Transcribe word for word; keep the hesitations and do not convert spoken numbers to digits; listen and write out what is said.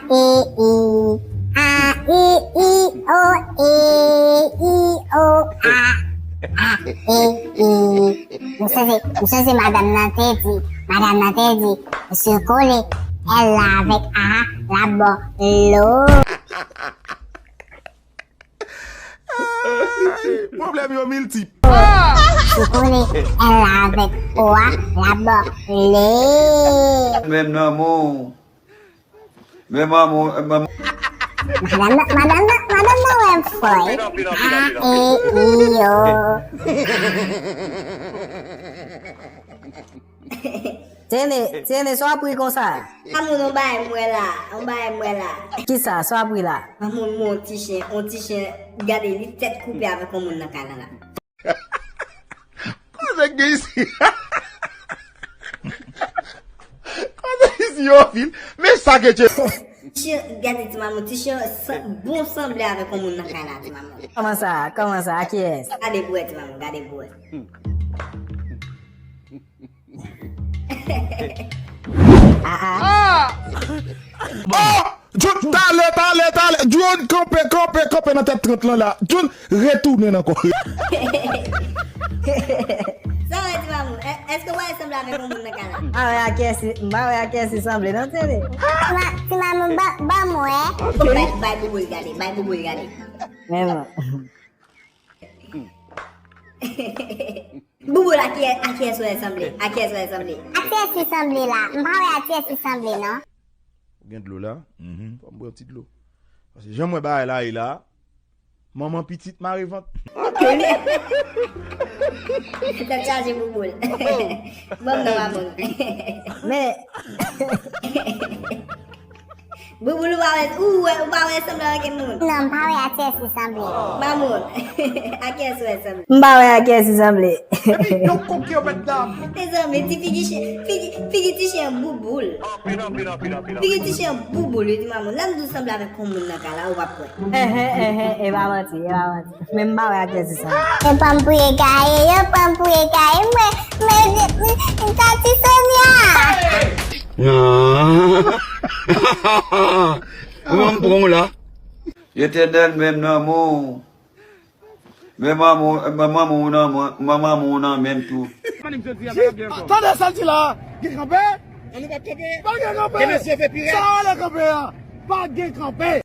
E, i, a, i, i, o, e, i, o, a, a, e, i. M sonje, m sonje madanm nan te di, madanm nan te di, je connais, elle la avec a, la bò, lo. Pwoblèm yo miltip. Je connais, elle la avec o, a, la bò, le. Menm nan men w. Men maman, men... Madanm nan, madanm nan, madanm nan wè m fò, wi. A, e, i, o. Tene, Tene, sa w ap ri konsa? A moun, on bagay m wè la, on bagay m wè la. Kisa, sa w ap ri la? A moun, on ti chen, on ti chen, gade li tèt koupe avèk on moun nan kay la la. Koze k gen isi? Koze isi yo fil. Men sa ke tche. Ti chen, gade ti mamoun, ti chen san-, bon sanble avèk yon moun nan kay la, ti mamoun. Kòman sa? Kòman sa? A kiyès? Gade pou wè, ti mamoun, gade pou wè. Ah, ah. Ah! Oh! John, talè, talè, talè. John, kanpe, kanpe, kanpe nan tèt trant lan la. John, retounen ankò. Sa w wè, ti mamoun? È-, èske w wè sanble avèk yon moun nan kay la? M pa wè a kiyès, m pa wè a kiyès li sanble, non, Tene. Ti ma-, ti mamoun, ba, ba m wè. Bay, bay Bouboul gade, bay Bouboul gade. Men non. Bouboul, a kiyès, a kiyès w wè sanble? A kiyès w wè sanble? A kiyès li sanble la? M pa wè a kiyès li sanble, non. Ou gen dlo la? Mhm. Fò m bwè yon ti dlo. Paske jan m wè bagay la ye la, manman pitit mare vant. Tèt chaje Bouboul. Bon, non, mamoun. Men, Bouboul, ou pa wè, ou wè, ou pa wè sanble avèk moun? Non, m pa wè a kiyès li sanble. Mamoun, a kiyès ou wè sanble? M pa wè a kiyès li sanble. Epi yon koke yo mèt dam. Mezanmi, ti figi chen, figi, figi ti chen Bouboul. Figi ti chen Bouboul, wi, ti mamoun. Lè m di w sanble avèk yon moun nan kay la, ou p ap kwè. Enhen, enhen, e pa manti, e pa manti. Men m pa wè a kiyès li sanble. Yo pran m pou egare, yo pran m pou egare, mwen, mwen, mwen, Tati Sonia. Mwen m pran w la. Etènèl, menm nan men w. Men manman, men manman w nan men, men manman w nan men m tou. Tande sa l di la. Gen kanpe? An nou p ap kanpe? Pa gen kanpe. E mesye fè pirèt. Sa w ale kanpe a? Pa gen kanpe.